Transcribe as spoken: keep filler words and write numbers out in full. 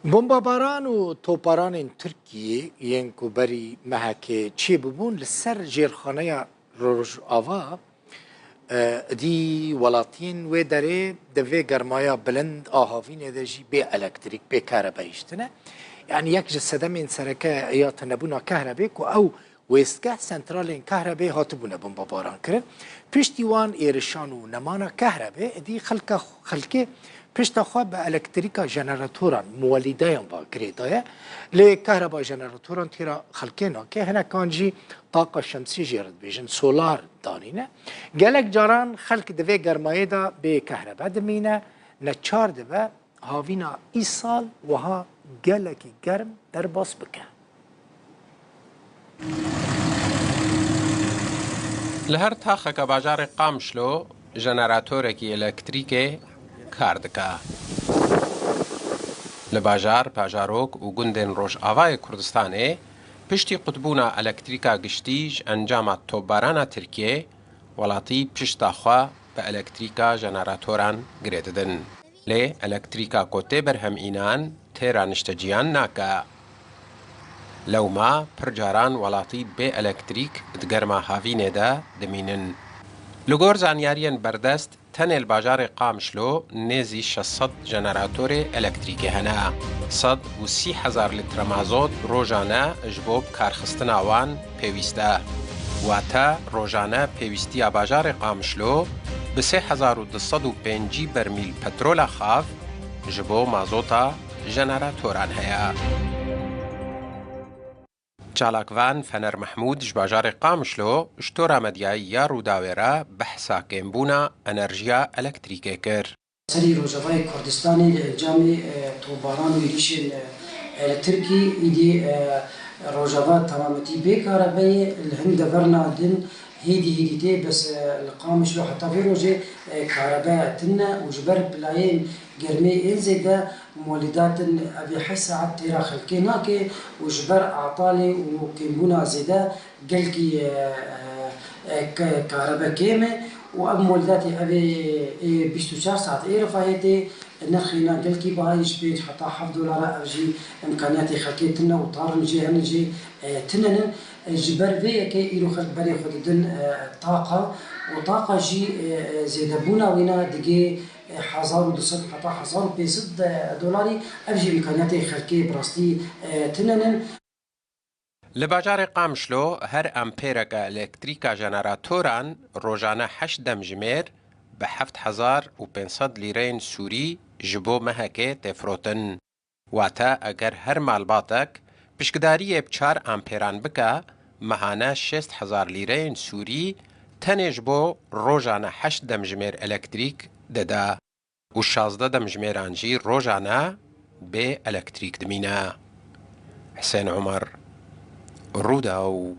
Bombabaran û toparanên Tirkiyê yên ku berî mehekê çêbûbûn li ser jêrxaneya Rojava, e, dî welatiyên wê derê di vê germaya bilind a havînê de jî bê elektrîk, bê kahrebe hiştine. Yanî yek ji sedemên sereke ya tunebûna kahrebê ku ew wêstgeh, sentralên kahrebê hatibûne bombabaran kirin. Piştî wan êrişan û nemana kahrebê, êdî xelka, xelkê pişta xwe bi elektrîka jeneratoran, muwelîdeyan ba girêdaye. Lê kahreba jeneratoran têra xelkê nake. Hinekan jî taqa şemsî jê re dibêjin, solar danîne. Gelek caran xelk di vê germayê de bê kahrebe dimîne, neçar dibe havîna îsal wiha gelekî germ derbas bike. Li her taxeke bajarê Qamişlo jeneratorekî elektrîkê kar dike. Li bajar, bajarok û gundên Rojavayê Kurdistanê piştî qutbûna elektrîka giştî ji encama topbarana Tirkiyê, welatî pişta xwe bi elektrîka jeneratoran girê didin. Lê elektrîka ku tê berhemînan têra nişteciyan nake. Lewma pir caran welatî bê elektrîk di germa havînê de dimînin. Li gor zanyariyên berdest, tenê li bajarê Qamişlo nêzî şeş sed jeneratorê elektrîkê hene. Sed û sî hezar litre mazot rojane ji bo bikarxistina wan pêwîst e. Wate rojane pêwîstiya bajarê Qamişlo bi sê hezar û du sed û pêncî bermîl petrola xav ji bo mazota jeneratoran heye. Çalakvan Fener Mehmûd ji bajarê Qamişlo ji tora medyayî ya Rûdawê re behsa kêmbûna enerjiya elektrîkê kir. Serî Rojavayê Kurdistanê li encamê, e, tobaran û êrîşên, e, e, li Tirkî, îdî, e, Rojava temametî bê karebeyê, li hin deverna din hêdî hêdî tê, bes, e, li Qamişlo heta vê rojê, e, karebe tune û ji ber pilayên germê ên zêde molîdatin evê heşt saet têra xelkê nake û ji ber atalê û kêmbûna zêde gelkî, e, e, e, ke-, karebe kêm e û ev molîdatê evê ê bîst û çar saet ê refahê tê nirxê na gelkî bihayî ji pênc heta heft dolar e, ev jî îmkaniyatê xelkê tune û tarin jê hene jê, e, tune nin. E, ji ber vê yekê îro xelk berê xwe didin, e, taqa û taqa jî, e, e, zêdebûna wî ne digê, e, hezar û du sed heta hezar û pênc sed dolarî, ev jî îmkaniyatê xelkê bi rastî, e, tune nin. Li bajarê Qamişlo her ampêreke elektrîka jeneratoran rojane heşt demjimêr bi heft hezar û pênc sed lîreyên sûrî ji bo mehekê tê firotin. Wate eger her malbatek pişkdariyê bi çar ampêran bike, mehane şêst hezar lîreyên sûrî tenê ji bo rojane heşt demjimêr elektrîk dide û şazdeh demjimêran jî rojane bê elektrîk dimîne. Hisên Omer, Rûdaw.